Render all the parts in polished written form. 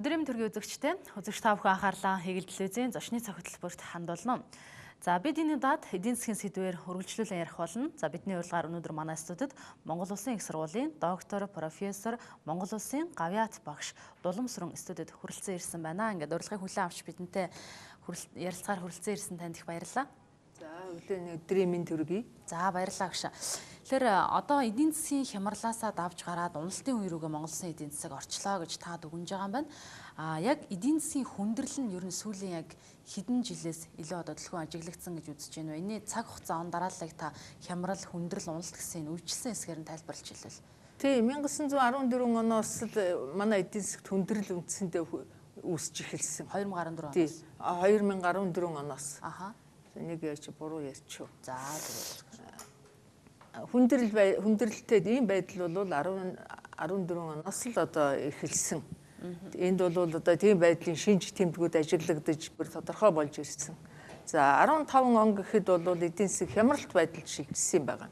Өдрийн төргийн үзэгчтэй үзэгч та бүхэн анхаарлаа Хигэл телевизийн зочны цаг хөтөлбөрт хандуулна. За бид энэ удаад эдийн засгийн сэдвээр үргэлжлүүлэн ярих болно. За бидний урилгаар өнөөдөр манай студид Монгол Улсын их сургуулийн доктор, профессор, Монгол Улсын гавьяат багш Дуламсрын студид хүрэлцэн ирсэн байна. Ингээд урилгыг хүлээн авч бидэнтэй ярилцгаар хүрэлцэн ирсэн танд их баярлалаа. За өглөөний өдрийн мэнд төргий. За баярлалаа агш. Тэгэхээр одоо эдийн засгийн хямралаасаа давж гараад уналтын үе рүүгээ Монгол Улсын эдийн засаг орчлоо гэж та дүгнж байгаа юм байна. А яг эдийн засгийн хүндрэл нь ер нь сүүлийн яг хэдэн жилээс илүү одоо төлхөө ажиглагдсан гэж үзэж байна вэ? Энэний цаг хугацаа он дарааллыг та хямрал, хүндрэл, уналт гэсэн энэ үйлчилсэн хэсгээр нь тайлбарлаж хэлвэл. Тийм 1914 оноос л манай эдийн засагт хүндрэл үндсэндээ үүсч эхэлсэн. 2014 оноос. Тийм 2014 оноос. Аха. Нэг яаж буруу ярьчих. За зүгээр. Хүндрэл хүндрэлтэй ийм байдал бол 14 оноос л одоо эхэлсэн. Энд бол одоо тийм байдлын шинж тэмдгүүд ажиглагдаж бүр тодорхой болж ирсэн. За 15 он гэхэд бол эдийн засаг хямралт байдалд шилжсэн юм байна.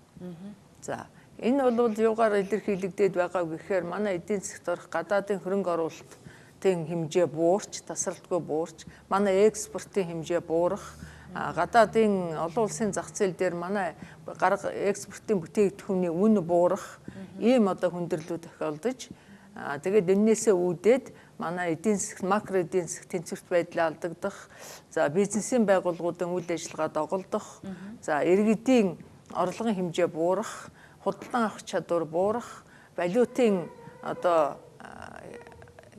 За энэ бол юугаар илэрхийлэгдээд байгаа гэхээр манай эдийн засагт орох гадаадын хөрөнгө оруулалтын хэмжээ буурч, тасралтгүй буурч, манай экспортын хэмжээ буурах, гадаадын олон улсын зах зээл дээр манай гарга экспортын бүтээгдэхүүний үн буурах ийм одоо хүндрэлүүд тохиолдож, тэгээд эннээсээ үүдээд манай эдийн засаг, макро эдийн засаг тэнцвэрт байдлаа алдагдах, за бизнесийн байгууллагуудын үйл ажиллагаа доголдох, за иргэдийн орлогын хэмжээ буурах, худалдан авах чадвар буурах, валютын одоо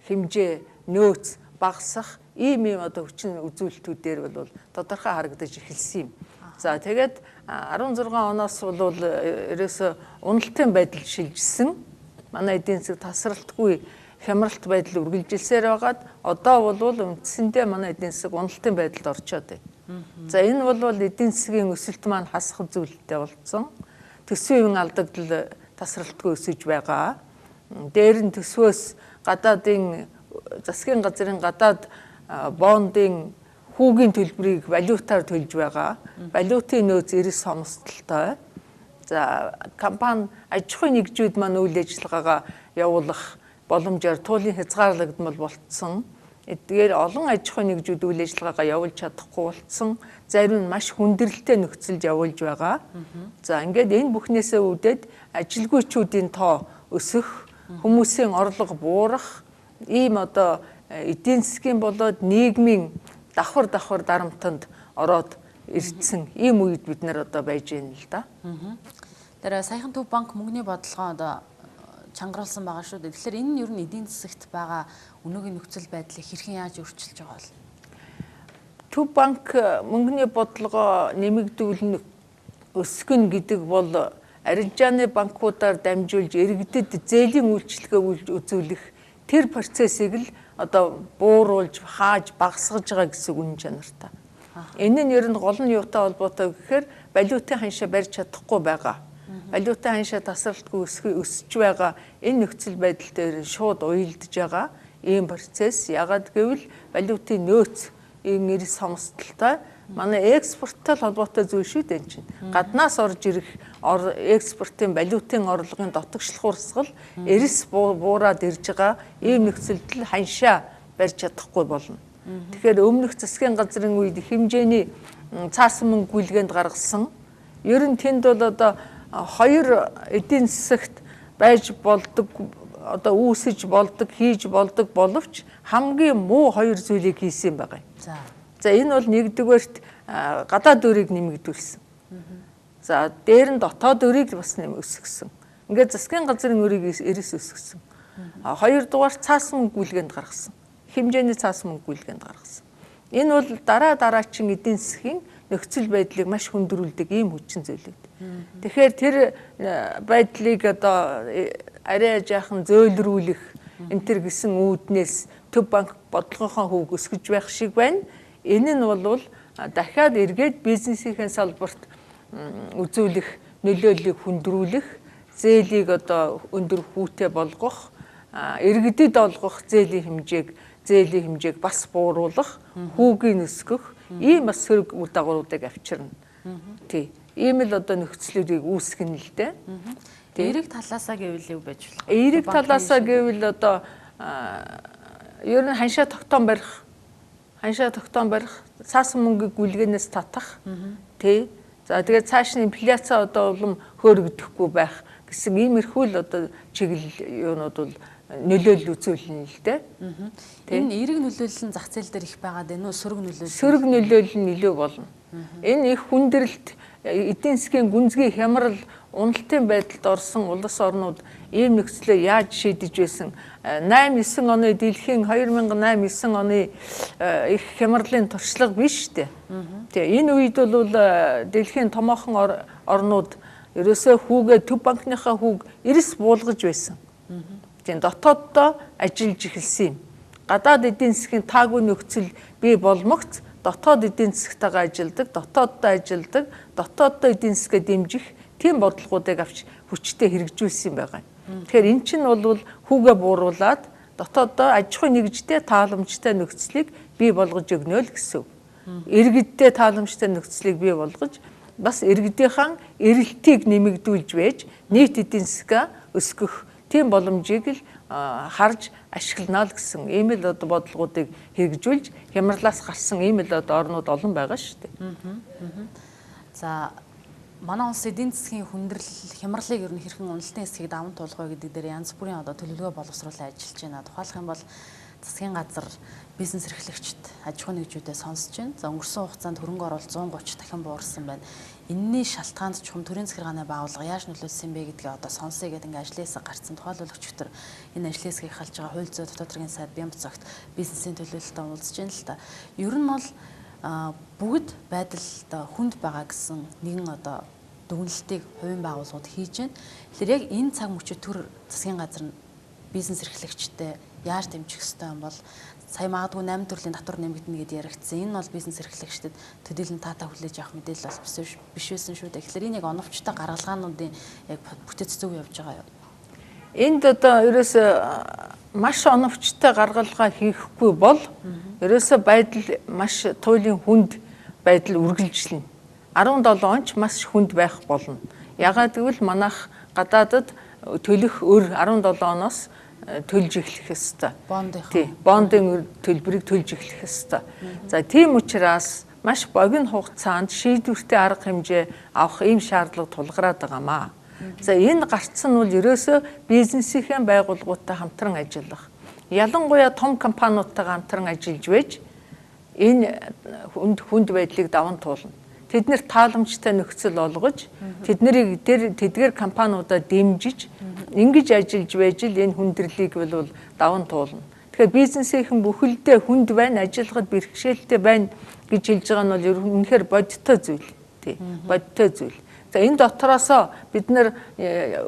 хэмжээ нөөц багасах ийм одоо хүчин үзүүлэлтүүдээр бол тодорхой харагдаж эхэлсэн юм. За тэгээд 16 оноос бол ерөөсөө уналтын байдал шилжсэн. Манай эдийн засаг тасралтгүй хямралт байдал үргэлжилсээр байгаад одоо бол үндсэндээ манай эдийн засаг уналтын байдалд орчоод байна. За энэ бол эдийн засгийн өсөлт маань хасах зүйлтэй болцсон. Төсвийн алдагдал тасралтгүй өсөж байгаа. Дээр нь төсвөөс гадаадын засгийн газрын гадаад бондын хүүгийн төлбөрийг валютаар төлж байгаа. Валютын нөөц эрс хомсдолтой. За компани аж ахуйн нэгжүүд маань үйл ажиллагаагаа явуулах боломжоор туулийн хязгаарлагдмал болцсон. Эдгээр олон аж ахуйн нэгжүүд үйл ажиллагаагаа явуулж чадахгүй болцсон. Зарим нь маш хүндрэлтэй нөхцөлд явуулж байгаа. За ингээд энэ бүхнээсээ үүдээд ажилгүйчүүдийн тоо өсөх, хүмүүсийн орлого буурах, ийм одоо эдийн засгийн болоод нийгмийн давхар давхар дарамтанд ороод ирсэн ийм үед бид нар одоо байж байна л да. Тэр саяхан Төв банк мөнгөний бодлогоо одоо чангаруулсан байгаа шүү дээ. Тэгэхээр энэ нь ер нь эдийн засагт байгаа өнөөгийн нөхцөл байдлыг хэрхэн яаж өөрчилж байгаа вэ? Төв банк мөнгөний бодлогоо нэмэгдүүлнэ, өсгөн гэдэг бол арилжааны банкудаар дамжуулж иргэдэд зээлийн үйлчилгээ үзүүлэх тэр процессыг л одоо бууруулж, хааж, багасгаж байгаа гэсэн үнэн чанартай. Энэ нь ер нь гол нь юутай холбоотой гэхээр валютын ханшаа барьж чадахгүй байгаа. Валютын ханшаа тасралтгүй өсөж байгаа энэ нөхцөл байдал дээр шууд уялдж байгаа ийм процесс. Ягаад гэвэл валютын нөөц ийм эрс хомсдолтой манай экспорттой холбоотой зүйл шүү дээ энэ чинь. Гаднаас орж ирэх экспортын валютын орлогын дотогшлох урсгал эрс буураад ирж байгаа ийм нөхцөлд л ханшаа барьж чадахгүй болно. Тэгэхээр өмнөх засгийн газрын үед хэмжээний цаасан мөнгө гүйлгээнд гаргасан. Ер нь тэнд бол одоо хоёр эдийн засагт байж болдог, одоо үүсэж болдог, хийж болдог боловч хамгийн муу хоёр зүйлийг хийсэн байгаа юм. За энэ бол нэгдүгээрт гадаад өрийг нэмэгдүүлсэн. За дээр нь дотоод өрийг бас өсгөсөн. Ингээд засгийн газрын өрийг эрс өсгөсөн. Хоёрдугаар цаасан мөнгө гүйлгээнд гаргасан. Хэмжээний цаасан мөнгө гүйлгээнд гаргасан. Энэ бол дараа дараачин эдийн засгийн нөхцөл байдлыг маш хүндрүүлдэг ийм хүчин зүйлүүд. Тэгэхээр тэр байдлыг одоо арай жаахан зөөлрүүлэх энэ төр гэсэн үүднээс Төв банк бодлогынхоо хүүг өсгөж байх шиг байна. Энэ нь бол дахиад эргээд бизнесийн салбарт үзүүлэх нөлөөллийг хүндрүүлэх, зээлийг одоо өндөр хүүтэй болгох, иргэдэд олгох зээлийн хэмжээг бас бууруулах, хүүгийг өсгөх ийм бас сөрөг үр дагавруудыг авчирна. Тий. Ийм л одоо нөхцлүүдийг үүсгэн л дээ. Эерэг талаасаа гэвэл юу байж болох вэ? Эерэг талаасаа гэвэл одоо Ер нь ханшаа тогтоон барих. Ханшаа тогтоон барих, цаасан мөнгийг гүйлгээнээс татах. Тий. За тэгээд цааш нь инфляц одоо улам хөөрөгдөхгүй байх гэсэн иймэрхүү л одоо чиглэл юунууд бол нөлөөлөл үзүүлнэ л дээ. Энэ эерэг нөлөөлөл нь зах зээл дээр их байгаад байна уу? Сөрөг нөлөөлөл? Сөрөг нөлөөлөл нь илүү болно. Энэ их хүндрэлт эдийн засгийн гүнзгий хямрал уналтын байдалд орсон улс орнууд ийм нөхцөлөө яаж шийдэж байсан? 8-9 оны дэлхийн 2008-9 оны их хямралын туршлага биш үү? Тэгээ энэ үед бол дэлхийн томоохон орнууд ерөөсөө хүүгээ төв банкныхаа хүүг эрс буулгаж байсан. Тийм дотооддоо ажиллаж эхэлсэн юм. Гадаад эдийн засгийн таагүй нөхцөл бий болмогц дотоод эдийн засгтайгаа ажилладаг, дотооддоо ажилладаг, дотооддоо эдийн засгаа дэмжих тийм бодлогоудыг авч хүчтэй хэрэгжүүлсэн юм байгаа. Тэгэхээр эн чинь бол хүүгээ бууруулад дотооддоо аж ахуйн нэгжтэй тааламжтай нөхцөлийг бий болгож өгнө л гэсэн үг. Иргэдтэй тааламжтай нөхцөлийг бий болгож бас иргэдийнхаа эрэлтийг нэмэгдүүлж байж нийт эдийн засгаа өсгөх тийм боломжийг л харж ашиглана л гэсэн ийм л одоо бодлогоудыг хэрэгжүүлж хямралаас гарсан ийм л одоо орнууд олон байгаа шүү дээ. За манай улс эдийн засгийн хүндрэл хямралыг ер нь хэрхэн уналтын хэсгийг даван туулах вэ гэдэг дээр янз бүрийн одоо төлөвлөгөө боловсруулан ажиллаж байна. Тухайлах юм бол засгийн газар бизнес эрхлэгчд аж ахуйн нэгжүүдэд сонсож байна. За өнгөрсөн хугацаанд хөрөнгө оруулалт 130 дахин буурсан байна. Энэний шалтгаанд чухам төрийн захиргааны байгууллага яаж нөлөөлсөн бэ гэдгээ одоо сонсъё гэдэг ингээ ажлын хэсэг гарцсан. Тухайлбал өчигдөр энэ ажлын хэсгийг халж байгаа хууль зүйн дотоод хэргийн сайд Бямб цогт бизнесийн төлөөлөлтөд уулзж байна л та. Ер нь бол бүгд байдал одоо хүнд байгаа гэсэн нэгэн одоо дүгнэлтийг хувийн байгууллагууд хийж байна. Тэгэхээр яг энэ цаг мөчид төр засгийн газар нь бизнес эрхлэгчтэй яаж дэмжих ёстой юм бол сая магадгүй 8 төрлийн татвар нэмэгдэнэ гэдээ яригдсан. Энэ бол бизнес эрхлэгчдэд төдийлөн таатай хүлээж авах мэдээлэл бол биш байсан шүү дээ. Тэгэхээр энэ яг оновчтой гаргалгаануудын яг бүтэц зөв явж байгаа юу? Энд одоо ерөөсөө маш оновчтой гаргалгаа хийхгүй бол ерөөсөө байдал маш туйлын хүнд байдал үргэлжлэнэ. 17 онч маш хүнд байх болно. Ягаад гэвэл манайх гадаадад төлөх өр 17 оноос төлж эхлэх ёстой. Бондын төлбөрийг төлж эхлэх ёстой. За тийм учраас маш богино хугацаанд шийдвэртэй арга хэмжээ авах ийм шаардлага тулгараад байгаамаа. За энэ гарцсан нь бол ерөөсөө бизнесийн байгууллагуудтай хамтран ажиллах. Ялангуяа том компаниудтайгаа хамтран ажиллаж байж энэ хүнд байдлыг даван туулна. Тэд нэр тааламжтай нөхцөл олгож, тэднийг тэдгээр компаниудаа дэмжиж, ингэж ажиллаж байж л энэ хүндрэлийг бол даван туулна. Тэгэхээр бизнесийнхэн бүхэлдээ хүнд байна, ажиллахад бэрхшээлтэй байна гэж хэлж байгаа нь бол үнэхээр бодиттой зүйл. Тий, бодиттой зүйл. За энэ дотроосоо бид нэр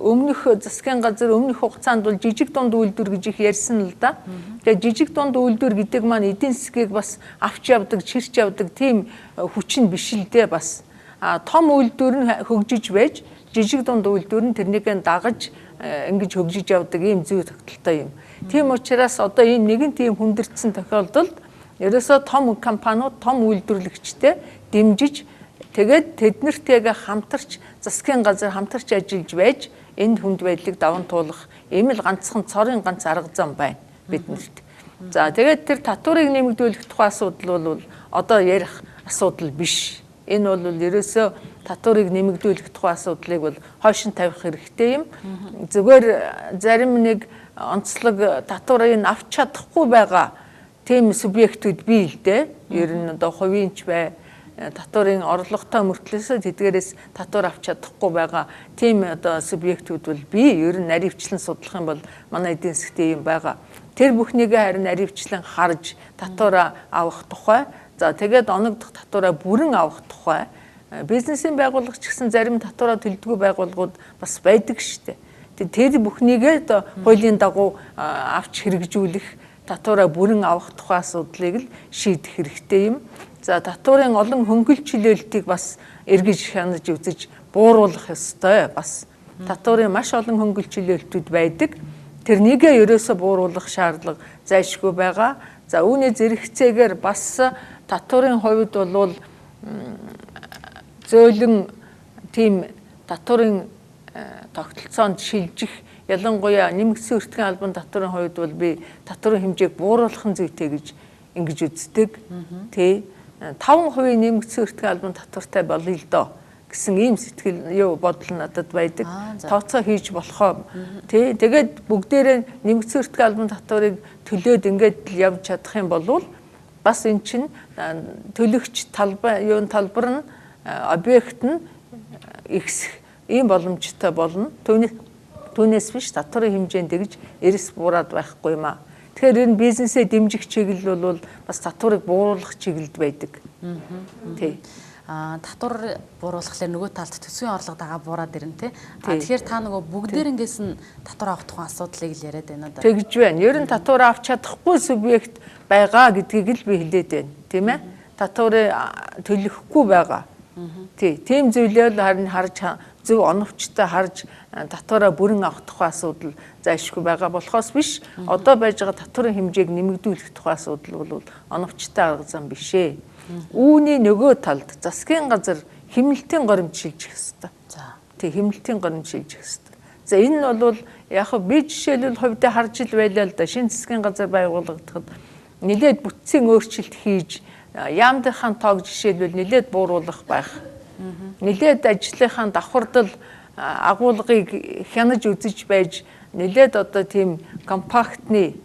өмнөх засгийн газар өмнөх хугацаанд бол жижиг дунд үйлдвэр гэж их ярьсан л да. Тэгээ жижиг дунд үйлдвэр гэдэг маань эдийн засгийг бас авч явдаг, чирч явдаг тийм хүчин биш л дээ бас. А том үйлдвэр нь хөгжиж байж жижиг дунд үйлдвэр нь тэрнийг дагаж ингэж хөгжиж явдаг ийм зүй тогтолтой юм. Тийм учраас одоо энэ нэгэн тийм хүндэрсэн тохиолдолд ерөөсөө том компаниуд, том үйлдвэрлэгчтэй дэмжиж тэгээд тэднэртэйгээ хамтарч засгийн газар хамтарч ажиллаж байж энэ хүнд байдлыг даван туулах ийм л ганцхан цорын ганц арга зам байна биднэрт. За тэгээд тэр татварыг нэмэгдүүлэх тухай асуудал бол одоо ярих асуудал биш. Энэ бол ерөөсөө татварыг нэмэгдүүлэх тухай асуудлыг бол хойш нь тавих хэрэгтэй юм. Зүгээр зарим нэг онцлог татварыг авч чадахгүй байгаа тийм субъектүүд бий л дээ. Ер нь одоо хувийн ч бай татварын орлоготой мөртлөөсөө тэдгээрээс татвар авч чадахгүй байгаа тийм одоо субъектүүд бол бий. Ер нь наривчлан судлах юм бол манай эдийн засгт ийм байгаа. Тэр бүхнийгээ харин наривчлан харж татвараа авах тухай, за тэгээд оногдох татвараа бүрэн авах тухай бизнесийн байгууллага ч гэсэн зарим татвараа төлдөггүй байгууллагууд бас байдаг шүү дээ. Тэр бүхнийгээ одоо хуулийн дагуу авч хэрэгжүүлэх татвараа бүрэн авах тухай асуудлыг л шийдэх хэрэгтэй юм. За татварын олон хөнгөлт чөлөөлтийг бас эргэж хянаж үзэж бууруулах ёстой. Бас татварын маш олон хөнгөлт чөлөөлтүүд байдаг. Тэрнийгээ ерөөсө бууруулах шаардлага зайлшгүй байгаа. За үүний зэрэгцээгээр бас татварын хувьд бол зөөлөн тийм татварын тогтолцоонд шилжих Ялангуяа нэмэгдсэн өртгийн албан татварын хувьд бол би татварын хэмжээг бууруулах нь зүйтэй гэж ингэж үздэг. Тий. 5% нэмэгдсэн өртгийн албан татвартай болъё л доо гэсэн ийм сэтгэл юу бодол надад байдаг. Тооцоо хийж болохоо. Тий. Тэгээд бүгдээрээ нэмэгдсэн өртгийн албан татварыг төлөөд ингээд явж чадах юм бол бас эн чинь төлөгч талбай юун талбар нь объект нь ихсэх ийм боломжтой болно. Түүнээс биш татварын хэмжээнд тэгж эрс буураад байхгүй юм аа. Тэгэхээр энэ бизнесээ дэмжих чиглэл бол бас татварыг бууруулах чиглэлд байдаг. Тий. Татвар бууруулахлаар нөгөө талд төсвийн орлого дагаа буураад ирнэ тий. Тэгэхээр та нөгөө бүгдээрнгээс нь татвар авах тухайн асуудлыг л яриад байна да. Тэгж байна. Ер нь татвар авч чадахгүй субъект байгаа гэдгийг л би хэлээд байна. Тийм ээ. Татварыг төлөхгүй байгаа. Тий. Тийм зүйлээ л харин харж зөв оновчтой харж татвараа бүрэн авах тухай асуудал зайлшгүй байгаа болохоос биш. Одоо байж байгаа татварын хэмжээг нэмэгдүүлэх тухай асуудал бол оновчтой арга зам биш ээ. Үүний нөгөө талд засгийн газар хэмнэлтийн горимд шилжих ёстой. За. Тий, хэмнэлтийн горимд шилжих ёстой. За энэ нь бол яг би жишээлбэл хувьдаа харж ил байлаа л да. Шинэ засгийн газар байгуулагдахад нэлээд бүтцийн өөрчлөлт хийж яамдынхаа тоог жишээлбэл нэлээд бууруулах байх. Нэлээд ажлынхаа давхардал агуулгыг хянаж үзэж байж нэлээд одоо тийм компактны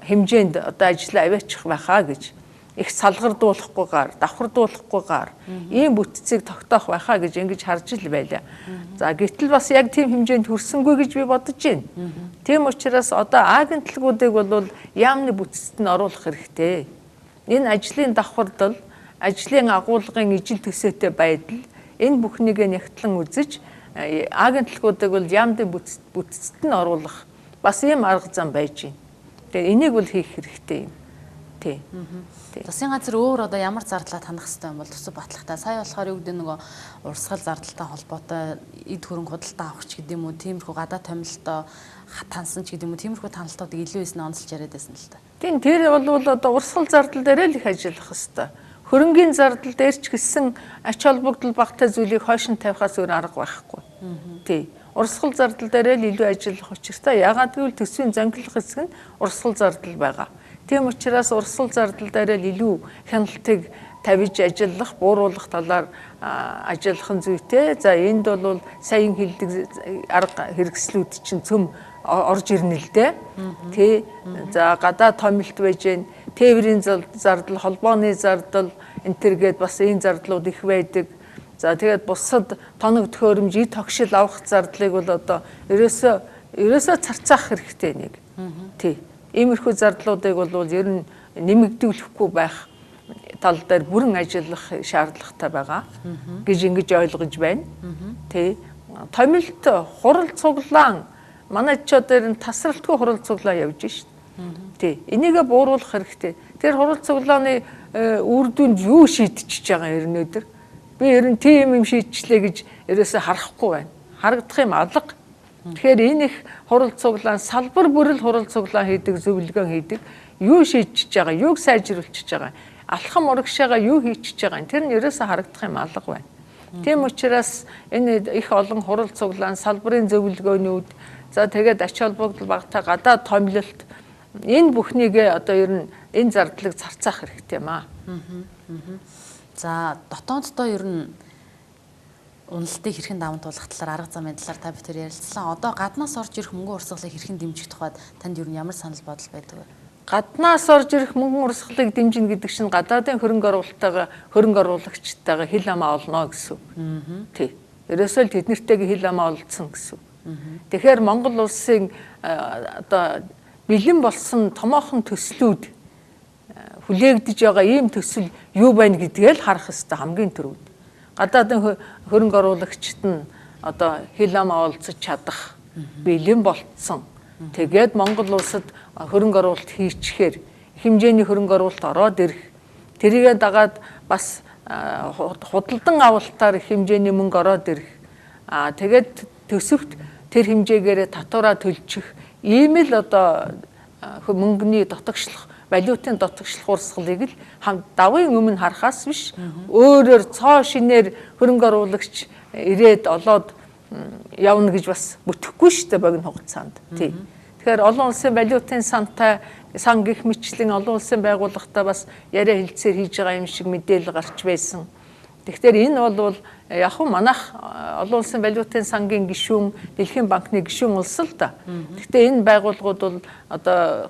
хэмжээнд одоо ажлаа аваачих байхаа гэж их салгардуулахгүйгээр, давхардуулахгүйгээр ийм бүтцийг тогтоох байхаа гэж ингэж харж ил байлаа. За гэтэл бас яг тийм хэмжээнд хүрсэнгүй гэж би бодож байна. Тийм учраас одоо агентлагуудыг бол яамны бүтцэд нь оруулах хэрэгтэй. Энэ ажлын давхардал, ажлын агуулгын ижил төсөөтэй байдал энэ бүхнийг нягтлан үзэж агентлагуудыг бол яамны бүтцэд нь оруулах бас ийм арга зам байж байна. Тэгээ энийг бол хийх хэрэгтэй юм. Тий. Засгийн газар өөр одоо ямар зардлаа танах хэрэгтэй юм бол төсөв батлахтаа сая болохоор юу гэдэг нөгөө урсгал зардалтай холбоотой эд хөрөнгө худалдаа авах ч гэдэг юм уу, тиймэрхүү гадаа томилтоо тансан ч гэдэг юм уу, тиймэрхүү таналтуудыг илүү ихсэн онцолж яриад байсан л та. Тийм, тэр бол одоо урсгал зардал дээр л их ажиллах хэрэгтэй. Хөрөнгийн зардал дээр ч гэсэн ач холбогдол багатай зүйлийг хойш нь тавихаас өөр арга байхгүй. Тий. Урсгал зардал дээр л илүү ажиллах учиртай. Яагаад гэвэл төсвийн зангилах хэсэг нь урсгал зардал байгаа. Тийм учраас урсгал зардал дээр л илүү хяналтыг тавьж ажиллах, бууруулах талаар ажиллах нь зүйтэй. За энд бол сайн хилдэг арга хэрэгслүүд чинь цөм орж ирнэ л дээ. Тий. За гадаа томилт байж гэн, тээврийн зардал, холбооны зардал энэ төргээд бас энэ зардлууд их байдаг. За тэгээд бусад тоног төхөөрөмж, ид тогшил авах зардлыг бол одоо ерөөсөө царцаах хэрэгтэй нэг. Тий. Иймэрхүү зардлуудыг бол ер нь нэмэгдүүлэхгүй байх тал дээр бүрэн ажиллах шаардлагатай байгаа гэж ингэж ойлгож байна. Тий. Томилт, хурал цуглаан манай ч одоо ер нь тасралтгүй хурал цуглаан явж шít. Тий. Энийгээ бууруулах хэрэгтэй. Тэр хурал цуглааны үр дүнд юу шийдчихэж байгаа юм өнөөдөр? Би ер нь тийм юм шийдчлээ гэж ерөөсөө харахгүй байна. Харагдах юм алга. Тэгэхээр энэ их хурал цуглаан салбар бүрэл хурал цуглаан хийдэг, зөвлөгөө хийдэг, юу шийдчихэж байгаа, юуг сайжруулчихж байгаа, алхам урагшаага юу хийчихэж байгаа, тэр нь ерөөсөө харагдах юм алга байна. Тийм учраас энэ их олон хурал цуглаан, салбарын зөвлөгөөнүүд, за тэгээд ач холбогдол багатай гадаа томилолт энэ бүхнийг одоо ер нь энэ зардлыг зарцаах хэрэгтэй юм аа. За дотооддоо ер нь уналтыг хэрхэн даван туулах талаар арга замын талаар та бид хоёр ярилцлаа. Одоо гаднаас орж ирэх мөнгөн урсгалыг хэрхэн дэмжих тухайд танд ер нь ямар санал бодол байдаг вэ? Гаднаас орж ирэх мөнгөн урсгалыг дэмжинэ гэдэг чинь гадаадын хөрөнгө оруулалттайгаа, хөрөнгө оруулагчтайгаа хил амаа олно гэсэн үг. Тий. Ерөөсөө л тэднэртэйгээ хил амаа олцсон гэсэн үг. Тэгэхээр Монгол улсын одоо бэлэн болсон томоохон төслүүд хүлээгдэж байгаа ийм төсөл юу байна гэдгээ л харах ёстой хамгийн түрүүнд. Гадаадын хөрөнгө оруулагчид нь одоо хил амаа олцож чадах бэлэн болцсон. Тэгээд Монгол улсад хөрөнгө оруулалт хийчихээр хэмжээний хөрөнгө оруулалт ороод ирэх. Тэрийгээ дагаад бас худалдан авалтаар их хэмжээний мөнгө ороод ирэх. Тэгээд төсөвт тэр хэмжээгээрээ татвараа төлчих. Ийм л одоо мөнгөний дотогшлох, валютын дотогшлох урсгалыг л давын өмнө харахаас биш өөрөөр цоо шинээр хөрөнгө оруулагч ирээд олоод явна гэж бас бүтэхгүй шүү дээ богино хугацаанд. Тий. Тэгэхээр олон улсын валютын сантай сан гих мэтлэн олон улсын байгууллагатай бас яриа хэлцээр хийж байгаа юм шиг мэдээлэл гарч байсан. Тэгэхээр энэ бол яг хөө манайх олон улсын валютын сангийн гишүүн, Дэлхийн банкны гишүүн улс л да. Гэхдээ энэ байгууллагууд бол одоо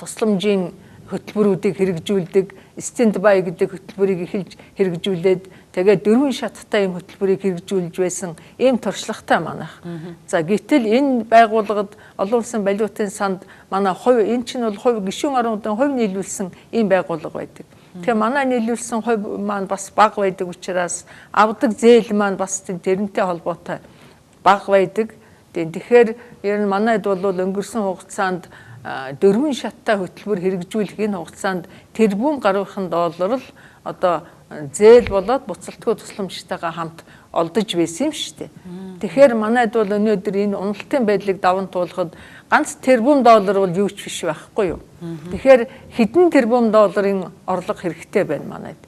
тусламжийн хөтөлбөрүүдийг хэрэгжүүлдэг, stand-by гэдэг хөтөлбөрийг эхэлж хэрэгжүүлээд тэгээд 4 шаттай юм хөтөлбөрийг хэрэгжүүлж байсан ийм туршлагатай манайх. За гэтэл энэ байгууллагад олон улсын валютын санд манай хувь энэ чинь бол хувь гишүүн орнуудын хувь нийлүүлсэн ийм байгууллага байдаг. Тэгэхээр манай нийлүүлсэн хувь маань бас бага байдаг учраас авдаг зээл маань бас тэрнтэй холбоотой бага байдаг. Тэгэхээр ер нь манайд бол өнгөрсөн хугацаанд 4 шаттай хөтөлбөр хэрэгжүүлэх энэ хугацаанд тэрбум гаруйхан доллар л одоо зээл болоод буцалтгүй тусламжтайгаа хамт олдож байсан юм шүү дээ. Тэгэхээр манайд бол өнөөдөр энэ уналтын байдлыг даван туулахад ганц тэрбум доллар бол юу ч биш байхгүй юу. Тэгэхээр хэдэн тэрбум долларын орлого хэрэгтэй байна манайд.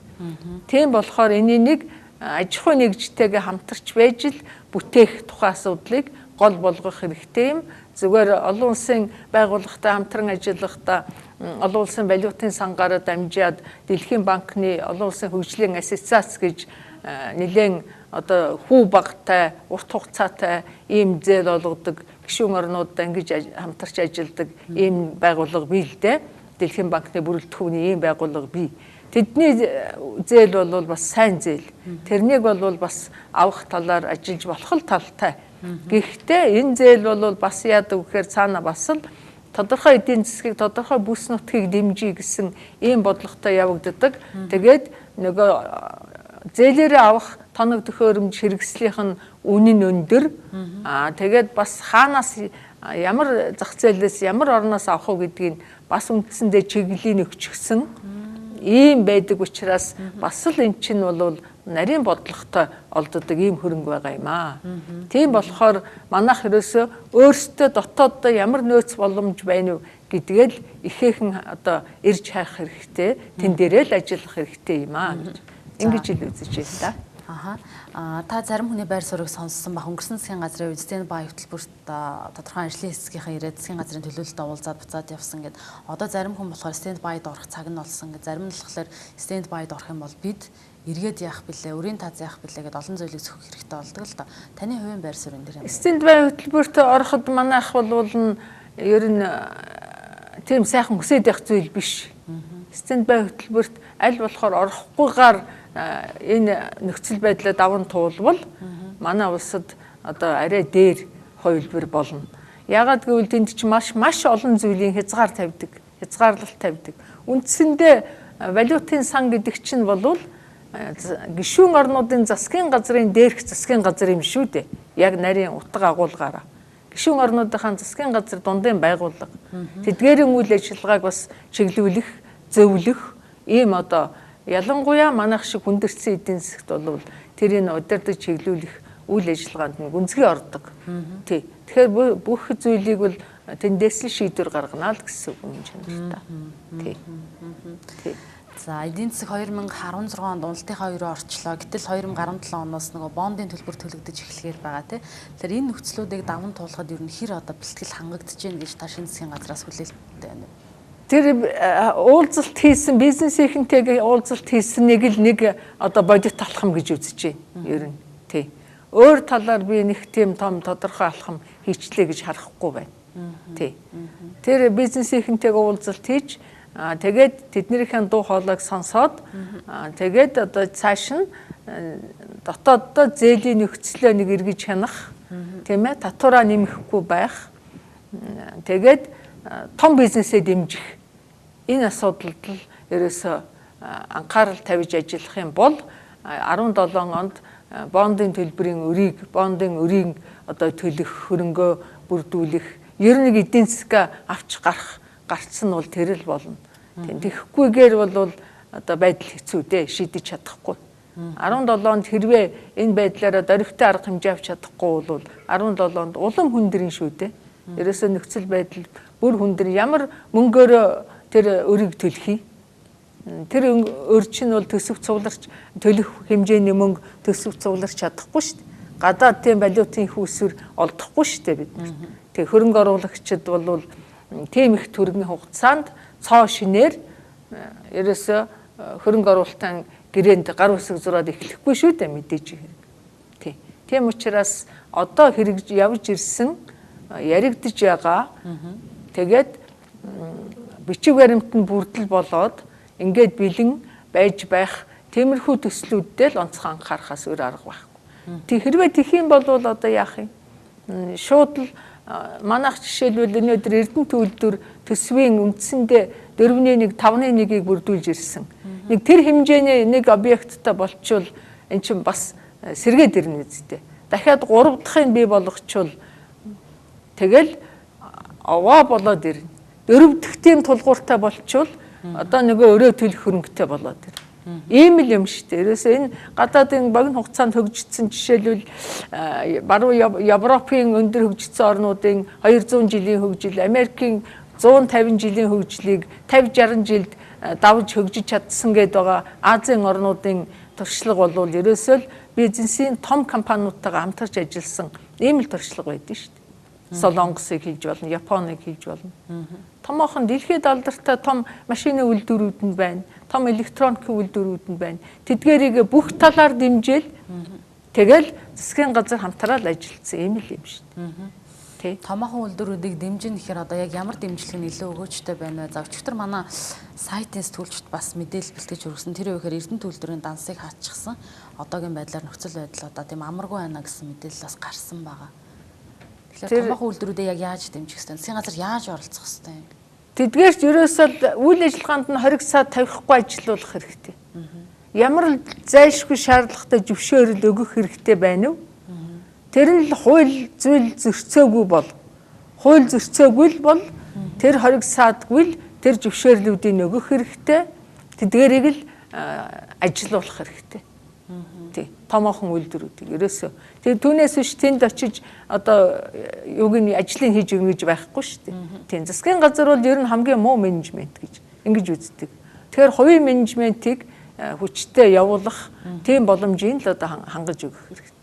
Тийм болохоор энийг нэг аж ахуй нэгжтэйгээ хамтарч байж л бүтээх тухай асуудлыг гол болгох хэрэгтэй юм. Зүгээр олон улсын байгууллагатай хамтран ажиллахдаа олон улсын валютын сангаараа дамжаад Дэлхийн банкны олон улсын хөгжлийн ассоциац гэж нэлээн одоо хүү багтай, урт хугацаатай ийм зээл олгодог гишүүн орнуудад ингэж хамтарч ажилладаг ийм байгууллага бий л дээ. Дэлхийн банкны бүрэлдэхүүний ийм байгууллага бий. Тэдний зээл бол бас сайн зээл. Тэрнийг бол бас авах талаар ажиллаж болох л талтай. Гэхдээ энэ зээл бол бас яадаг гэхээр цаана бас л тодорхой эдийн засгийг, тодорхой бүс нутгийг дэмжиж гэсэн ийм бодлоготой явагддаг. Тэгээд нөгөө зээлээрээ авах тоног төхөөрөмж хэрэгслийнх нь үнэ нь өндөр. Аа тэгээд бас хаанаас ямар зах зээлээс ямар орноос авах уу гэдгийг бас үндсэндээ чиглэлийн өгчихсөн ийм байдаг учраас бас л эн чинь бол нарийн бодлоготой олддог ийм хөрөнгө байгаа юм аа. Тийм болохоор манайх ерөөсөө өөрсдөө дотооддоо ямар нөөц боломж байна уу гэдгээ л ихээхэн одоо ирж хайх хэрэгтэй, тэн дээрээ л ажиллах хэрэгтэй юм аа гэж ингэж ил үзэж байна да. Аха. Та зарим хүний байр суурийг сонссон ба өнгөрсөн засгийн газрын үед stand-by хөтөлбөрт тодорхой ажлын хэсгийнхээ ирээд засгийн газрын төлөөлөлтөд уулзаад буцаад явсан гэд. Одоо зарим хүн болохоор stand-by-д орох цаг нь болсон гэд. Зарим нь болохоор stand-by-д орох юм бол бид эргээд яах бilээ, өрийн таз яах бilээ гэд олон зүйлийг зөхөх хэрэгтэй болдог л доо. Таны хувийн байр суурь энэ дэр юм. Stand-by хөтөлбөрт ороход манайх бол нь ер нь тийм сайхан хүсээд явах зүйл биш. Stand-by хөтөлбөрт аль болохоор орохгүйгээр энэ нөхцөл байдлаа даван туулбал манай улсад одоо арай дээр хувилбар болно. Яагаад гэвэл тэнд чинь маш олон зүйлийн хязгаар тавьдаг, хязгаарлалт тавьдаг. Үндсэндээ валютын сан гэдэг чинь бол гишүүн орнуудын засгийн газрын дээрх засгийн газар юм шүү дээ. Яг нарийн утга агуулгаараа. Гишүүн орнуудынхаа засгийн газар дундын байгууллага. Тэдгээрийн үйл ажиллагааг бас чиглүүлэх, зөвлөх ийм одоо ялангуяа манайх шиг хүндэрсэн эдийн засагт бол тэрийг удирдах чиглүүлэх үйл ажиллагаанд нь гүнзгий ордог. Тий. Тэгэхээр бүх зүйлийг бол тэндээс л шийдвэр гаргана л гэсэн үг юм чанартай. Тий. Тий. За эдийн засаг 2016 онд уналтынхаа өрөө орчлоо. Гэтэл 2017 оноос нөгөө бондын төлбөр төлөгдөж эхлэхээр байгаа тий. Тэгэхээр энэ нөхцлүүдийг даван туулахад ер нь хэр одоо бэлтгэл хангагдаж байна гэж та шинэ засгийн газраас хүлээлттэй байна уу? Тэр уулзалт хийсэн бизнесийнхэнтэйгээ уулзалт хийсэн нэг л нэг одоо бодит алхам гэж үзэж байна. Ер нь тий. Өөр талаар би нэг тийм том тодорхой алхам хийчлээ гэж харахгүй байна. Тий. Тэр бизнесийнхэнтэйгээ уулзалт хийж тэгээд тэднийхэн дуу хоолойг сонсоод тэгээд одоо цааш нь дотооддоо зээлийн нөхцлөө нэг эргэж хянах, тийм ээ, татвараа нэмэхгүй байх. Тэгээд том бизнесээ дэмжих. Энэ асуудалд л ерөөсөө анхаарал тавьж ажиллах юм бол 17 онд бондын төлбөрийн өрийг, бондын өрийн одоо төлөх, хөрөнгөө бүрдүүлэх, ер нь эдийн засгаа авч гарах гарцсан нь бол тэр л болно. Тэгэхгүйгээр бол одоо байдал хэцүү дээ, шийдэж чадахгүй. 17 онд хэрвээ энэ байдлаараа дөрвтэй арга хэмжээ авч чадахгүй бол 17 онд улам хүндрэн шүү дээ. Ерөөсөө нөхцөл байдал бүр хүндрэн, ямар мөнгөөрөө тэр өрийг төлөх юм. Тэр өр чинь бол төсөв цугларч төлөх хэмжээний мөнгө төсөв цугларч чадахгүй шүү дээ. Гадаад тийм валютын их үүсвэр олдохгүй шүү дээ бид нар. Тэгээ хөрөнгө оруулагчид бол тийм их төргийн хугацаанд цоо шинээр ерөөсөө хөрөнгө оруулалтын гэрээнд гар үсэг зураад эхлэхгүй шүү дээ мэдээж хэрэг. Тий. Тийм учраас одоо хэрэгж явж ирсэн яригдж байгаа. Тэгээд бичиг баримт нь бүрдэл болоод ингээд бэлэн байж байх тиймэрхүү төслүүдэд л онцгой анхаарахаас өөр арга байхгүй. Тэг хэрвээ тэх юм бол одоо яах юм? Шууд л манайх жишээлбэл өнөөдөр Эрдэнэт үйлдвэр төсвийн үндсэндээ 4-1 5-1-ийг бүрдүүлж ирсэн. Нэг тэр хэмжээний нэг объекттай болчвол эн чинь бас сэргээд ирнэ үсттэй. Дахиад 3 дахьыг бий болгочвол тэгэл овоо болоод ирнэ. 4 дахь тийм тулгууртай болчвол одоо нөгөө өрөө төлөх хөрөнгөтэй болоод ирнэ. Ийм л юм шүү дээ. Ерөөсөө энэ гадаадын богино хугацаанд хөгжсөн жишээлбэл баруун Европын өндөр хөгжсөн орнуудын 200 жилийн хөгжил, Америкийн 150 жилийн хөгжлийг 50 60 жилд давж хөгжиж чадсан гэдээ байгаа Азийн орнуудын туршлага бол ерөөсөө л бизнесийн том компаниудтайгаа хамтарч ажилласан ийм л туршлага байдаг шүү дээ. Солонгосыг хэлж болно, Японыг хэлж болно. Томоохон дэлхийд алдартай том машины үйлдвэрүүд нь байна, том электроникийн үйлдвэрүүд нь байна. Тэдгээрийг бүх талаар дэмжээл тэгэл засгийн газар хамтраад ажилласан ийм л юм шүү дээ. Тий. Томоохон үйлдвэрүүдийг дэмжин гэхээр одоо яг ямар дэмжлэг нь илүү өгөөжтэй байна вэ? За өчигдөр манай сайтын сэтгүүлчд бас мэдээлэл бэлтгэж хүргэсэн. Тэр үехээр Эрдэнэт үйлдвэрийн дансыг хаачихсан. Одоогийн байдлаар нөхцөл байдал одоо тийм амаргүй байна гэсэн мэдээлэл бас гарсан байгаа. Тэгэхээр томоохон үйлдвэрүүдээ яг яаж дэмжих ёстой вэ? Засгийн газар яаж оролцох ёстой юм? Тэдгээрч ерөөсөө үйл ажиллагаанд нь 20 саад тавихгүй ажилуулах хэрэгтэй. Ямар л зайлшгүй шаардлагатай зөвшөөрөл өгөх хэрэгтэй байна уу? Тэр нь л хууль зүйл зөрчөөгүй бол хууль зөрчөөгүй л бол тэр 20 саадгүй л тэр зөвшөөрлүүдийг өгөх хэрэгтэй. Тэдгээрийг л ажилуулах хэрэгтэй. Тий. Томоохон үйлдвэрүүдийг ерөөсөө. Тэгээ түүнээс биш тэнд очиж одоо юуг нь ажлыг хийж өгнө гэж байхгүй шүү дээ. Тийм. Засгийн газар бол ер нь хамгийн муу менежмент гэж ингэж үздэг. Тэгэхээр хувийн менежментийг хүчтэй явуулах тийм боломжийг л одоо хангаж өгөх хэрэгтэй.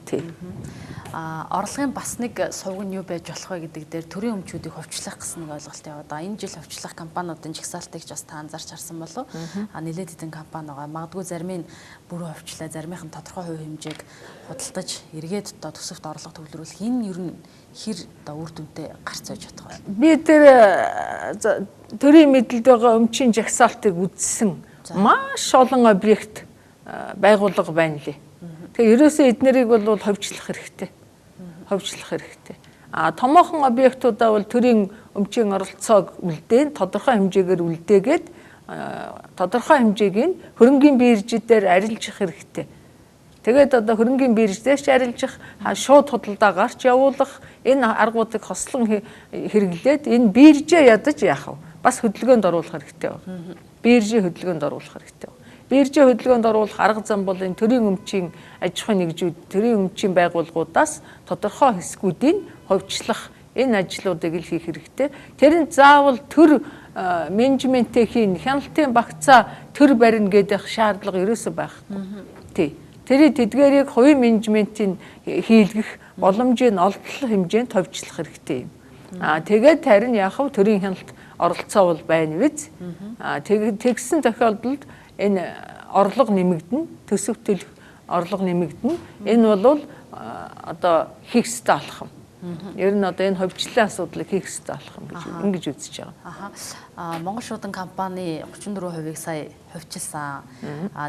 Тий. Орлогын бас нэг сувг нь юу байж болох вэ гэдэг дээр төрийн өмчүүдийг хувьчлах гэсэн нэг ойлголт яваад байгаа. Энэ жил хувьчлах компаниудын жагсаалтыг ч бас та анзаарч харсан болов. Нэлээд хэдэн компани байгаа. Магадгүй зарим нь бүрэн хувьчлаа, заримынх нь тодорхой хувь хэмжээг худалдаж эргээд одоо төсөвт орлого төвлөрүүлэх энэ ер нь хэр одоо үр дүнтэй гарц байж чадах вэ? Би тэр төрийн мэдлэлд байгаа өмчийн жагсаалтыг үзсэн. Маш олон объект байгууллага байна лээ. Тэгээ ерөөсөө эднэрийг бол ховчлох хэрэгтэй. Ховчлох хэрэгтэй. А томоохон объектуудаа бол төрийн өмчийн оролцоог үлдээн тодорхой хэмжээгээр үлдээгээд тодорхой хэмжээг нь хөрөнгийн бирж дээр арилжих хэрэгтэй. Тэгээд одоо хөрөнгийн бирж дээр ч арилжих, шууд худалдаа гарч явуулах энэ аргуудыг хослон хэрэглээд энэ биржээ ядаж яах вэ? Бас хөдөлгөөнд оруулах хэрэгтэй байна. Биржийн хөдөлгөөнд оруулах хэрэгтэй байна. Биржийн хөдөлгөөнд оруулах арга зам бол энэ төрийн өмчийн аж ахуйн нэгжүүд, төрийн өмчийн байгууллагуудаас тодорхой хэсгүүдийг хувьчлах энэ ажлуудыг л хийх хэрэгтэй. Тэр нь заавал төр менежментээ хийн, хяналтын багцаа төр барина гэдэг шаардлага ерөөсөө байхгүй. Тий. Тэрийг тэдгээрийг хувийн менежментийн хийлгэх боломжийг олдол хэмжээнд товчлох хэрэгтэй юм. Тэгээд харин яах вэ? Төрийн хяналт оролцоо бол байна биз? Тэгсэн тохиолдолд энэ орлого нэмэгдэнэ, төсөв төлөх орлого нэмэгдэнэ. Энэ бол одоо хийх ёстой алхам. Ер нь одоо энэ хувьчлалын асуудлыг хийх ёстой алхам гэж ингэж үзэж байгаа. Монгол шуудан компани 34%-ийг сая хувьчилсан.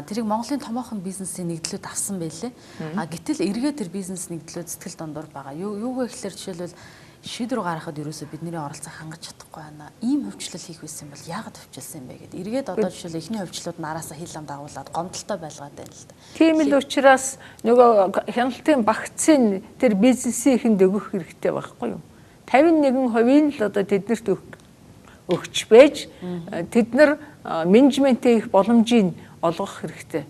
Тэрийг Монголын томоохон бизнесийн нэгдлүүд авсан байлээ. Гэтэл эргээд тэр бизнес нэгдлүүд сэтгэл дундуур байгаа. Юу вэ гэхээр жишээлбэл шийдвэр гаргахад ерөөсөө бидний оролцоо хангаж чадахгүй байна. Ийм хувьчлал хийх байсан бол яагаад хувьчилсан юм бэ гэд. Эргээд одоо жишээл эхний хувьчлалууд нараасаа хил ам дагуулад гомдолтой байлгаад байна л да. Тийм л учраас нөгөө хяналтын багцын тэр бизнесийнхэнд өгөх хэрэгтэй байхгүй юу? 51% л одоо тэднэрт өгч байж тэд нар менежментээ их боломжийг олгох хэрэгтэй.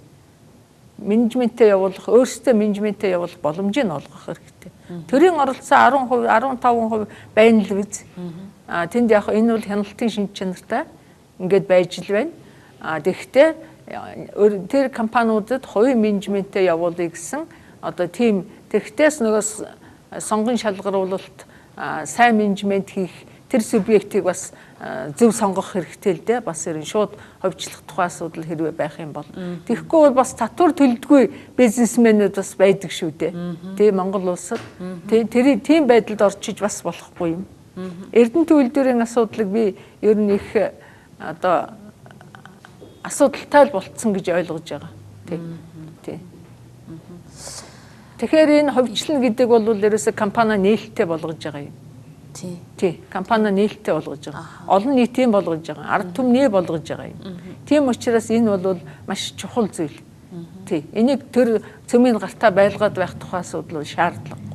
Менежментээ явуулах, өөрсдөө менежментээ явуулах боломжийг олгох хэрэгтэй. Төрийн оролцоо 10%, 15% байна л биз. Тэнд яг энэ бол хяналтын шинж чанартай ингээд байж л байна. Тэгэхдээ тэр компаниудад хувийн менежментээ явуулъя гэсэн Одоо тийм тэгтээс нөгөө сонгон шалгаруулалт, сайн менежмент хийх тэр субъектийг бас зөв сонгох хэрэгтэй л дээ. Бас ерөн шууд ховчлох тухай асуудал хэрвээ байх юм бол. Тэгэхгүй бол бас татвар төлдгүй бизнесмэнүүд бас байдаг шүү дээ. Тэ, Монгол улсад. Тэ, тэр тийм байдалд орчиж бас болохгүй юм. Эрдэнэ үйлдвэрийн асуудлыг би ер нь их одоо асуудалтай л болцсон гэж ойлгож байгаа. Тий. Тий. Тэгэхээр энэ ховчлон гэдэг бол ерөөсө компани нээлттэй болгож байгаа юм. Тий. Тий, компани нээлттэй болгож байгаа. Олон нийтийн болгож байгаа. Ард түмний болгож байгаа юм. Тийм учраас энэ бол маш чухал зүйл. Тий. Энийг тэр цөмийн гартаа байлгаад байх тухай асуудал шаардлагагүй.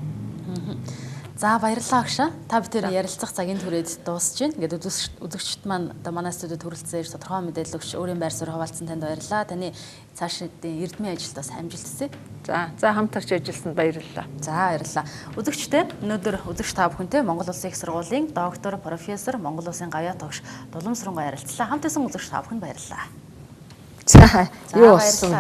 За, баярлалаа агшаа. Та бүхэн ярилцах цагийн түрээд дуусч байна. Ингээд үзэгчд маань одоо манай студид хүрэлцэн ирж тодорхой мэдээлэл өгч өөрийн байр суурь хаваалцсан танд баярлалаа. Таны цаашдын эрдмийн ажилд бас амжилт хүсье. За, хамтарч ажилласанд баярлалаа. За, баярлалаа. Үзэгчдээ, өнөөдөр үзэгч та бүхэнтэй Монгол Улсын их сургуулийн доктор, профессор, Монгол Улсын гавьяа тогш Дуламсрангуй ярилцлаа. Хамт байсан үзэгч та бүхэнд баярлалаа. За, юу болсон бол